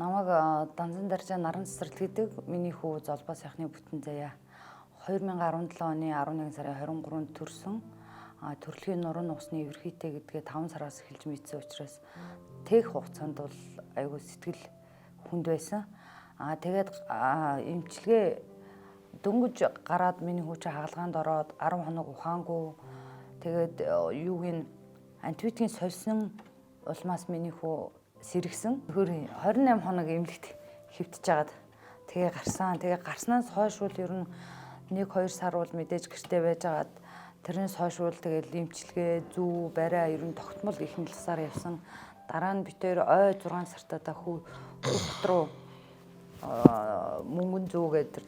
Намайг Данзан Даржаа Наран цэцэрлэг гэдэг. Миний хүү Золбоо сайхны бүтэн заяа 2017 оны 11 сарын 23-нд төрсөн. Төрөлхийн нуруу нугасны эвэрхийтэй гэдгээ 5 сараас эхэлж мэдсэн учраас тех хугацаанд бол айгүй сэтгэл хүнд байсан. Тэгээд эмчилгээ дөнгөж гараад миний хүү чинь хагалгаанд ороод 10 хоног ухаангүй, тэгээд юуг нь антибиотикийн сольсон улмаас миний хүү сэргсэн. Хөр 28 хоног эмнэлэгт хэвтэж жагаад тэгээ гарсан. Тэгээ гарснаас хойш бол ер нь 1 2 сар бол мэдээж гэртээ байжгаад, тэрнээс хойш бол тэгэл эмчилгээ, зүү, барай ер нь тогтмол их нэлсаар явсан. Дараа нь бид хоёр ой 6 сартаа хүү хот руу мөнгөн зүү гэдэг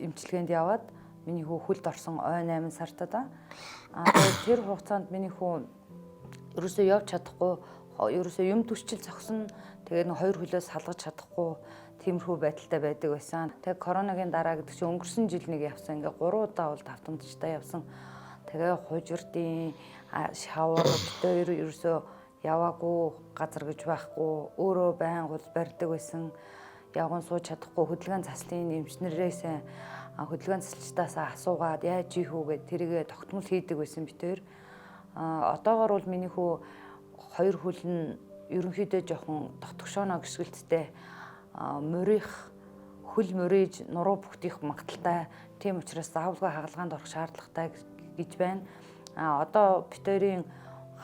эмчилгээнд яваад миний хүү хөлд орсон ой 8 сартаа. Тэгээд тэр хугацаанд миний хүү ерөөсөө явж чадахгүй, ерөөсөө юм түшчил зогсно. Тэгээд нэг хоёр хөлөө салгаж чадахгүй тиймэрхүү байдалтай байдаг байсан. Тэгээд коронагийн дараа гэдэг чинь өнгөрсөн жил нэг явсан. Ингээ 3 удаа бол давтамжтай явсан. Тэгээ хужирдын шавар бид хоёр ерөөсөө яваагүй газар гэж байхгүй, өөрөө байнга бол барьдаг байсан. Явган сууж чадахгүй, хөдөлгөөн заслын эмчнэрээс, хөдөлгөөн засалчдаас асуугаад яаж ийх үү гэд тэрийгэ тогтмол хийдэг байсан бид хоёр. Одоогор бол миний хүү хоёр хөл нь ерөнхийдөө жоохон дотгошооно гიშгэлттэй, морих хөл мориж нуруу бүхтих магадaltaй. Тийм учраас заавалгүй хагалгаанд орох шаардлагатай гэж байна. Одоо бид хоёрын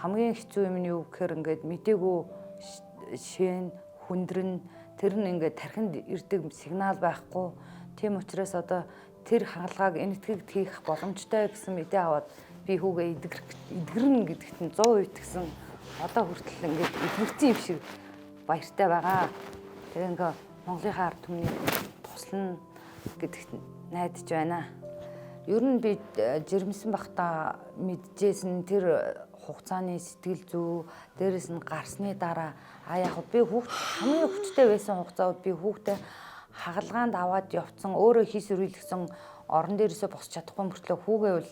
хамгийн хэцүү юм нь юу гэхээр ингээд мдээгүй шэн хүндрэн, тэр нь ингээд тархинд ирдэг сигнал байхгүй. Тийм учраас одоо тэр хагалгааг энэтхэгт хийх боломжтой гэсэн мэдээ аваад би хүүгээ эдгэрнэ гэдэгт нь 100% итгэсэн. Одоо хүртэл ингээд эдгэрсэн юм шиг баяртай байгаа. Тэгээ ингээ Монголынхаа ард түмний туслана гэдэгт найдаж байна. Ер нь би жирэмсэн байхдаа мэджээсэн тэр хугацааны сэтгэл зүй, дээрэс нь гарсны дараа яг би хүүхд хамгийн хүчтэй байсан хугацаанд би хүүхдээ хагалгаанд аваад явцсан, өөрөө хийсвэрлэгсэн орон дээрээсээ босч чадахгүй мөртлөө хүүгээ бол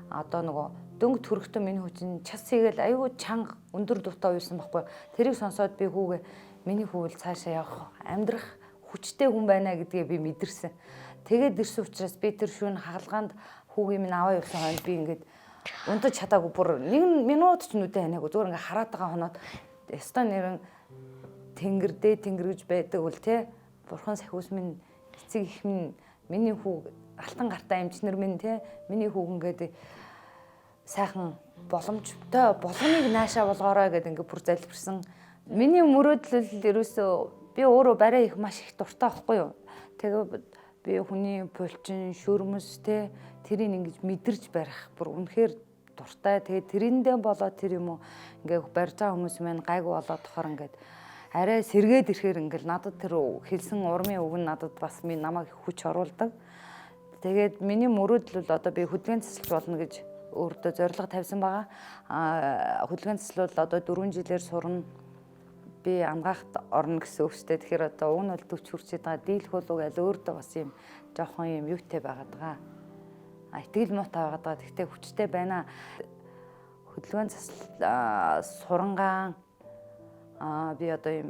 одоо нөгөө дөнгө төрөхтөө миний хүү чинь час хийгээл айгүй чанга өндөр дуутай уйлсан байхгүй. Тэрийг сонсоод би хүүгээ, миний хүү бол цаашаа явах амьдрах хүчтэй хүн байна гэдгээ би мэдэрсэн. Тэгээд ирсэн учраас би тэр шүүн хагалгаанд хүүгийн минь аваа явсан хойно би ингээд унтаж чадаагүй, бүр нэг минут ч нүдэ ханиагүй, зүгээр ингээд хараад байгаа хоноод ёстой нэрэн тэнгэр дээ тэнгэр гэж байдаг үл те, бурхан сахиус минь, эцэг их минь, миний хүү, алтан гартаа эмчнэр минь те, миний хүүг ингээд сайхан боломжтой болгоныг наашаа болгоорой гэдээ ингээд бүр залбирсан. Миний мөрөөдөл ерөөсөө би өөрөө барай их маш их дуртай байхгүй юу. Тэгээ би хүний булчин, шөрмөс те, тэрийг ингэж мэдэрч барих бүр үнэхээр дуртай. Тэгээ тэрэндээ болоод тэр юм уу ингээ барьж байгаа хүмүүс маань гайгүй болоод тохоор ингээд арай сэргээд ирэхээр ингээл надад тэр хэлсэн урмын үг нь надад бас намайг хүч оруулдаг. Тэгээд миний мөрөөдөл бол одоо би хөдөлгөөн засалч болно гэж өөртөө зорилго тавьсан байгаа. Хөдөлгөөн засал бол одоо 4 жилээр сурна, би амгаахт орно гэсэн үг шүү дээ. Тэгэхээр одоо уг нь бол 40 хүрчээд байгаа, дийлэх болов аль өөртөө бас юм жоохон юм юутай байгаад байгаа. Итгэл муутай байгаад байгаа. Гэхдээ хүчтэй байна. Хөдөлгөөн засал сурангаан би одоо юм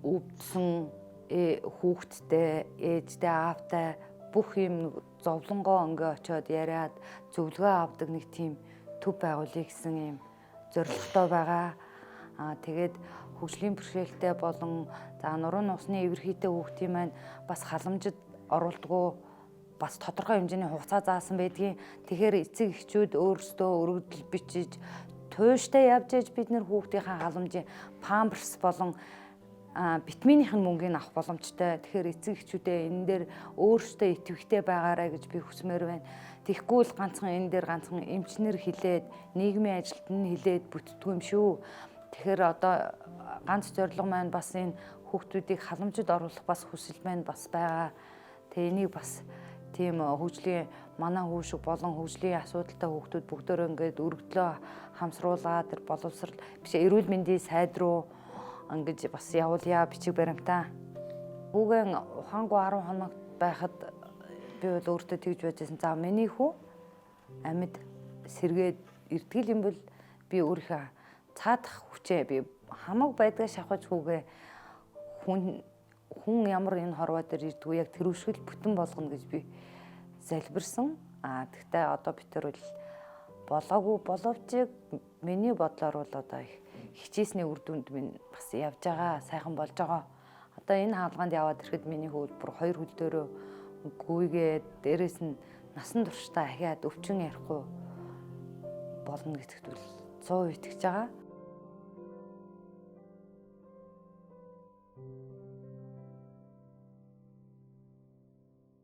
өвдсөн хүүхэдтэй, ээжтэй, аавтай бүх юм зовлонгоо ингээ очиод яриад зөвлөгөө авдаг нэг тийм төв байгуулъя гэсэн юм зорилготой байгаа. Тэгээд хөгжлийн бэрхшээлтэй болон за нуруу нугасны эвэрхийтэй хүүхдийн маань бас халамжид оруулдгуу, бас тодорхой хэмжээний хугацаа заасан байдгийн. Тэгэхээр эцэг эхчүүд өөрсдөө өргөдөл бичиж тууштай явж ээж бид нэр хүүхдийнхээ халамжийн памперс болон витаминых нь мөнгийг авах боломжтой. Тэгэхээр эцэг эхчүүдээ энэ дээр өөрсдөө итгэвтэй байгаарай гэж би хүсмээр байна. Тэгэхгүй л ганцхан энэ дээр ганцхан эмчнэр хилээд, нийгмийн ажилтан нь хилээд бүтдгүй юм шүү. Тэгэхээр одоо ганц зорилго маань бас энэ хүүхдүүдийг халамжид оруулах бас хүсэл маань бас байгаа. Тэгээ энийг бас тийм хөгжлийн манай хүү шиг болон хөгжлийн асуудалтай хүүхдүүд бүгдөө ингээд өргөдлөө хамсруулаад тэр боловсрал биш эрүүл мэндийн сайд руу ингэж бас явуулъя бичиг баримтаа. Хүүгэн ухаангүй 10 хоног байхад би бол өөртөө тэгж бодсон. За миний хүү амьд сэргээд эртгэл юм бол би өөрийнхөө цаадах хүчээ би хамаг байдгаа шавхаж хүүгээ Хүн хүн ямар энэ хорвоо дээр ирдгүү, яг тэр шиг л бүтэн болгоно гэж би залбирсан. А тэгтээ одоо бид тэр бол болоогүй боловч миний бодлоор бол одоо их хичээсний үр дүнд минь бас явж байгаа, сайхан болж байгаа. Одоо энэ хаалганд яваад ирэхэд миний хөл бүр хоёр хөл дээрөө гүйгээд, дээрэс нь насан туршдаа ахиад өвчин ярихгүй болно гэдэгт бол 100% итгэж байгаа.